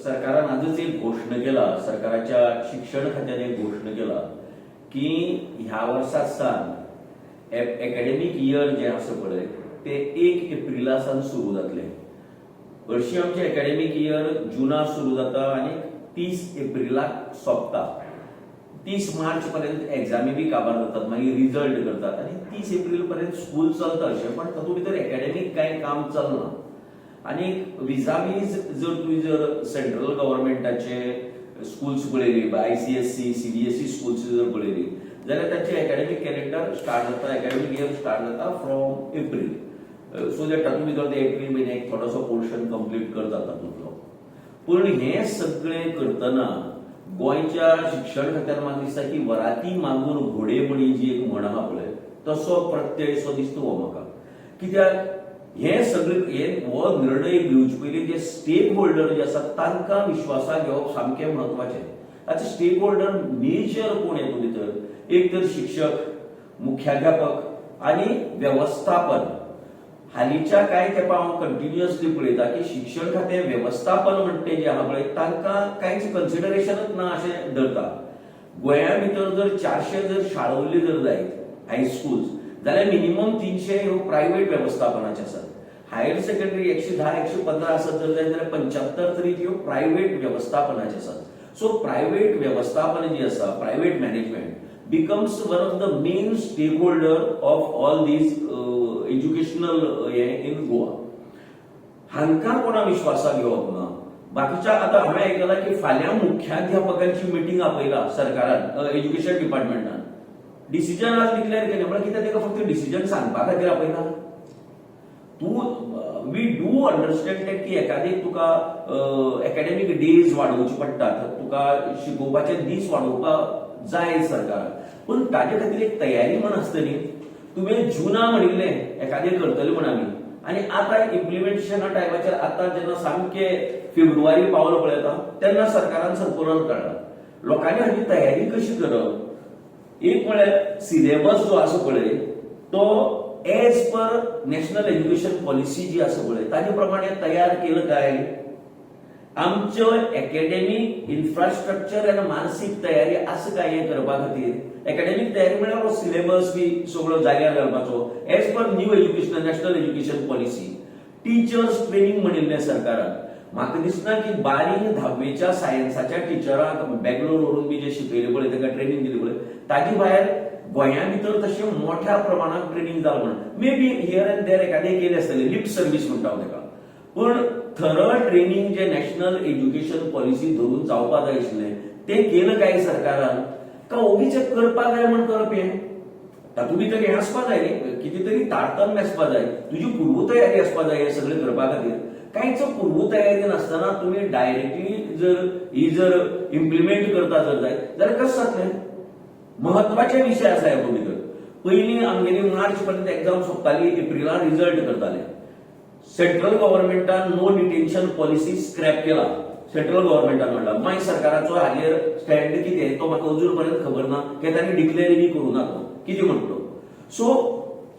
सरकारान आजच एक घोशणा केला, सरकाराच्या शिक्षण खात्यान एक घोशणा केला की ह्या वर्सा सावन एकॅडमीक इयर जें आसा पळय, ते 1 एप्रिला सावन सुरू जातलें. हरशीं आमचें एकॅडमीक इयर जुना सुरू जाता आनी 30 एप्रिलाक सोंपता. 30 मार्च पर्यंत एग्जामी बी काबार जातात, मागीर रिजल्ट करतात आनी 30 एप्रिल पर्यंत स्कूल चलता अशें, पण तातूंत भितर एकॅडमीक कांय काम चलना. आनी विजावीज जर तुवें जर सेंट्रल गव्हर्मेंटाचे स्कूल्स पळयली, आयसीएससी, सीबीएसई स्कूल्स जर पळयली जाल्यार तांचे एकॅडमीक कॅलेंडर स्टार्ट जाता, एकॅडमीक इयर स्टार्ट जाता फ्रॉम एप्रील, सो that तातूंत भितर ते एप्रील म्हयन्याक एक थोडोसो पोर्शन कंप्लीट करतात तातूंतलो. पूण हें सगळें करतना गोंयच्या शिक्षण खात्यान म्हाका दिसता की वराती मागून घोडे म्हणी जी एक म्हण आहा पळय, तसो प्रत्यय सो दिसता हो म्हाका. कित्याक हे सगळे हे हो निर्णय घेवचे पयलीं जे स्टेक होल्डर जे आसात, तांकां विश्वासाक घेवप सामकें म्हत्वाचें. आतां स्टेक होल्डर मेजर कोण येतो भितर? एक तर शिक्षक, मुख्याध्यापक आनी वेवस्थापन. हालींच्या कांय तेंपा हांव कंटिन्युअसली पळयता की शिक्षण खातें वेवस्थापन म्हणटे जें आहा पळय, तांकां कांयच कन्सिडरेशनच ना अशें धरता. गोंया भितर जर 400 जर शाळा उरली जर जायत, हायस्कूल्स, जाल्यार मिनिमम 300 ह्यो प्रायव्हेट वेवस्थापनाचे आसात. हायर सेकंडरी 110, 115 आसत जर जायत जाल्यार 75 तरी त्यो प्रायव्हेट वेवस्थापनाचे आसात. सो प्रायव्हेट वेवस्थापन जी आसा, private management becomes one of the main stakeholder of all these educational हे इन गोवा. हांकां कोणा विश्वासाक घेवप ना बाकीच्या. आतां हांवें आयकलां की फाल्यां मुख्याध्यापकांची मिटींग आपयला सरकारान, एज्युकेशन डिपार्टमेंटान. डिसिजन आज डिक्लेअर केलें म्हळ्यार कितें? ताका फक्त डिसिजन सांगपा खातीर आपयला? तूं we do understand that की एखादी तुका एकॅडमीक डेज वाडोवचे पडटात, तुका शिकोवपाचे दीस वाडोवपाक जाय सरकारान, पूण ताजे खातीर एक तयारी म्हण आसतली. तुवें जुना म्हणिल्लें एखादें करतले म्हण आमी आनी आतां इम्प्लिमेंटेशना टायमाचेर, आतां जेन्ना सामके फेब्रुवारी पावल पळयता, तेन्ना सरकारान सर्कुलर काडला. लोकांनी हाजी तयारी कशी करप? एक म्हळ्यार सिलेबस जो आसा पळय, तो as per National Education Policy जी आसा पळय, ताजे प्रमाणे तयार केलं काय? आमच्यो एकॅडमीक इन्फ्रास्ट्रक्चर आनी मानसीक तयारी आसा काय हें करपा खातीर? एकॅडमीक तयारी म्हळ्यार हो सिलेबस बी सगळो जाग्यार घालपाचो as per new education National Education Policy. Teachers training म्हणिल्लें सरकारान. म्हाका दिसना की बारीक धाव्वेच्या सायन्साच्या टिचरांक बेंगलोर व्हरून बी जे शिकयले पळय, तांकां ट्रेनिंग दिली पळय, ताजी भायर गोंया भितर तशें मोठ्या प्रमाणात ट्रेनिंग जालें म्हणून, may be here and there एखादें केलें आसतलें, लिप सर्वीस म्हणटा हांव ताका, पूण थरो ट्रेनिंग जे नॅशनल एज्युकेशन पॉलिसी धरून जावपा जाय आशिल्लें, तें केलं काय सरकारान, का ओगीच करपाक जाय म्हण करप हें? तातूंत भितर हें आसपा जाय न्ही, कितें तरी तारतम्य आसपा जाय, तुजी पूर्वतयारी आसपा जाय हें सगळें करपा खातीर. कांयच पूर्वतयारी नासतना तुमी डायरेक्टली जर ही जर इम्प्लिमेंट करता जर जायत जाल्यार कशें जातलें? महत्वाचे विशय आसा हेतूंत भितर. पयलीं आमगेली मार्च पर्यंत एक्झाम सोंपताली, एप्रिलान रिजल्ट करताले. सेंट्रल गव्हर्मेंटान नो डिटेन्शन पॉलिसी स्क्रॅप केला. सेंट्रल गव्हर्मेंटान म्हणला, मागीर सरकाराचो हाजेर स्टँड कितें तो म्हाका अजून पर्यंत खबर ना, कित्याक तांणी डिक्लेअर बी करूं ना तो कितें म्हणतो. सो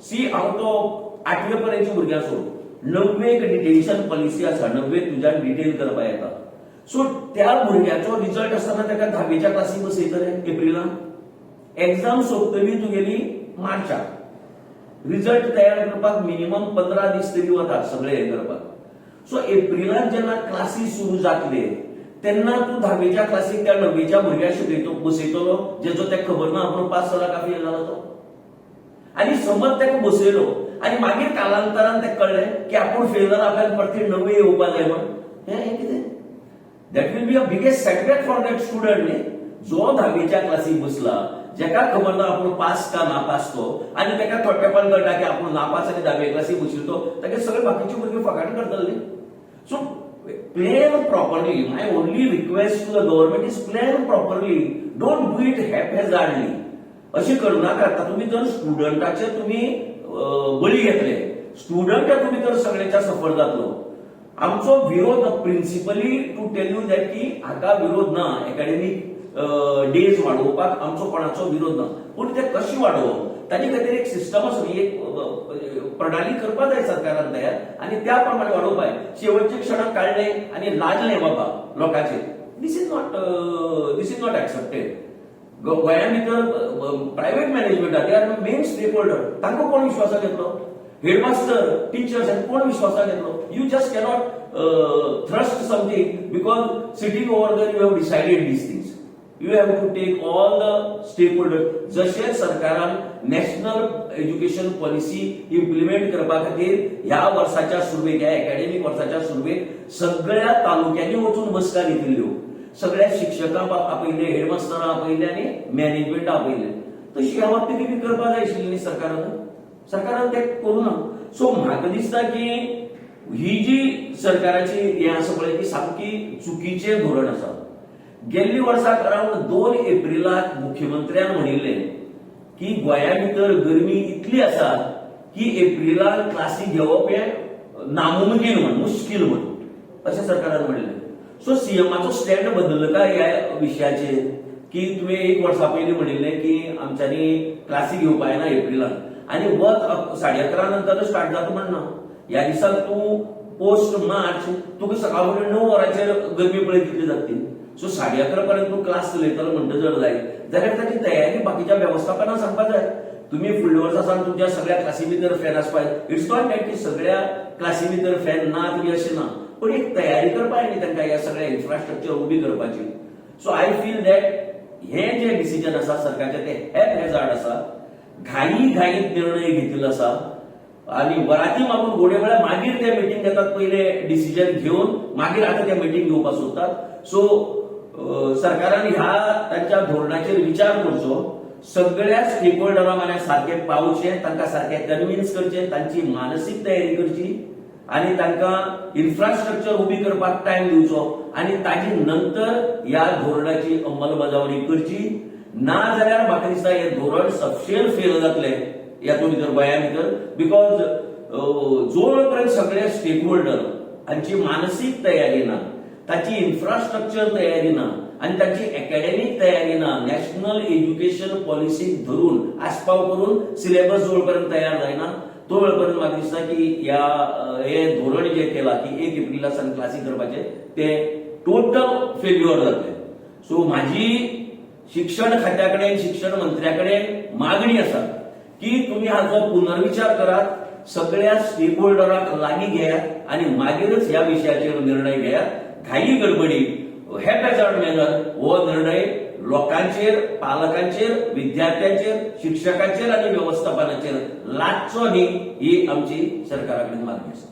सी, हांव तो आठवे पर्यंतच्या भुरग्यांक सोड, णव्वेक डिटेन्शन पॉलिसी आसा, णव्वेक तुज्यान डिटेन करपा येता. सो त्या भुरग्याचो रिजल्ट आसतना ताका धावेच्या क्लासीक बसयतले एप्रिलान? एक्झाम सोंपतली तुगेली मार्चाक, रिजल्ट तयार करपाक मिनिमम 15 दीस तरी वतात सगळे हे करपाक. सो एप्रिलान जेन्ना क्लासी सुरू जातले, तेन्ना तूं धावेच्या क्लासीक त्या णव्वेच्या भुरग्याक शिकयतो बसयतलो, जेचो ताका खबर ना आपूण पास जाला का फेल जाला तो? आनी समज ताका बसयलो आनी मागीर कालांतरान ताका कळ्ळें की आपूण फेल जाला, आपल्याक परती णव्वे येवपा जाय म्हण, हें हें कितें? That will be a biggest setback for that student न्ही, जो धावेच्या क्लासीक बसला, जेका खबर ना आपूण पास का नापास तो, आनी ताका थोड्या तेंपान कळटा की आपूण नापास आनी धावे क्लासीक बशिल्लो तो, ताका सगळे बाकीचे भुरगे फकाणां करतले न्ही. So plan properly. My only request to the government is plan properly. Don't do it haphazardly. अशें करूं नाका. तातूंत भितर स्टुडंटाचे तुमी बळी घेतले, स्टुडंट तातूंत भितर सगळ्यांच्या सफर जातलो. आमचो विरोध principally to tell you that की हाका विरोध ना, एकॅडमीक डेज वाडोवपाक आमचो कोणाचो विरोध ना, पूण ते कशें वाडोवप, ताजे खातीर एक सिस्टम आसून एक प्रणाली करपा जाय सरकारान तयार आनी त्या प्रमाणे वाडोवपा जाय. शेवटच्या क्षणाक काडले आनी लादले बाबा लोकांचेर, this is not accepted. गोंया भितर private management, they are main stakeholder. तांकां कोण विश्वासाक घेतलो? हेडमास्टर, टिचर्स कोण विश्वासाक घेतलो? You just cannot thrust something because sitting over there you have decided these things. You have to take all the stakeholder. जशें सरकारान national education policy implement करपा खातीर ह्या वर्साच्या सुरवेक, ह्या एकॅडमीक वर्साच्या सुरवेक सगळ्या तालुक्यांनी वचून बसका घेतिल्ल्यो, सगळ्या शिक्षकांक आपयले, हेडमास्टरां आपयले आनी मॅनेजमेंट आपयले, तशी ह्या बाबतीत बी करपाक जाय आशिल्ली न्ही सरकारान. सरकारान तें करूं ना. सो म्हाका दिसता की ही जी सरकाराची हें आसा पळय, ती सामकी चुकीचें धोरण आसा. गेल्ली वर्साक अरावंड 2 एप्रिलाक मुख्यमंत्र्यान म्हणिल्लें की गोंया भितर गरमी इतली आसा की एप्रिलाक क्लासी घेवप हें नामुमकीन म्हण, मुश्कील म्हण, अशें सरकारान म्हणलें. सो सीएमाचो स्टँड बदललो काय ह्या विशयाचेर, की तुवें एक वर्सा पयलीं म्हणिल्लें की आमच्यांनी क्लासी घेवपा येना एप्रिलाक आनी वत 11:30 नंतर स्टार्ट जाता म्हणना. ह्या दिसाक तूं पोस्ट मार्च तुका सकाळ फुडें 9 वरांचेर गरमी पळय कितली जाता ती. सो 11:30 पर्यंत तूं क्लास चलयतलो म्हणटा जर जायत जाल्यार ताची तयारी बाकीच्या वेवस्थापनान सांगपा जाय. तुम्ही फुडल्या वर्सा सावन तुमच्या सगळ्या क्लासी भितर फॅन आसपाक. It's not that की सगळ्या क्लासी भितर फॅन ना बी अशें ना, पण एक तयारी करपा न्ही तांकां ह्या सगळ्या इन्फ्रास्ट्रक्चर उबी करपाची. सो I feel that हे जे डिसिजन आसा सरकारचे ते हॅपहॅझार्ड आसा, घाई घाईत निर्णय घेतिल्लो आसा आणि वराती मागून घोडे, म्हळ्यार मागीर ते मिटींग घेतात. पयले डिसिजन घेवन मागीर आतां ते मिटींग घेवपाक सोदतात. सो सरकारान ह्या तांच्या धोरणाचेर विचार करचो, सगळ्या स्टेक होल्डरां म्हऱ्यान सारकें पावचें, तांकां सारकें कन्विन्स करचें, तांची मानसीक तयारी करची आणि तांकां इन्फ्रास्ट्रक्चर उबी करपाक टायम दिवचो आणि ताजी नंतर ह्या धोरणाची अंमलबजावणी करची. ना जाल्यार म्हाका दिसता हे धोरण सबशेल फेल जातलें हातूंत भितर, गोंया भितर, because जो पर्यंत सगळे स्टेक होल्डर हांची मानसीक तयारी ना, ताची इन्फ्रास्ट्रक्चर तयारी ना आणि ताची एकॅडमीक तयारी ना, नॅशनल एज्युकेशन पॉलिसीक धरून आस्पाव करून सिलेबस जोपर्यंत तयार जायना, तो वेळपर्यंत म्हाका दिसता की ह्या हे धोरण जे केला की 1 एप्रिला सावन क्लासी करपाचे, ते टोटल फेल्युअर जातले. सो माझी शिक्षण खात्या कडेन, शिक्षण मंत्र्या कडेन मागणी आसा की तुम्ही हाचो पुनर्विचार करात, सगळ्या स्टेक होल्डरांक लागीं घेयात आणि मागीरच ह्या विशयाचेर निर्णय घेयात. घाई गडबडी, हॅपहॅझार्ड मॅनर हो निर्णय लोकांचेर, पालकांचेर, विद्यार्थ्यांचेर, शिक्षकांचेर आणि व्यवस्थापनाचेर लादचो न्ही, ही आमची सरकारा कडेन मागणी आसा.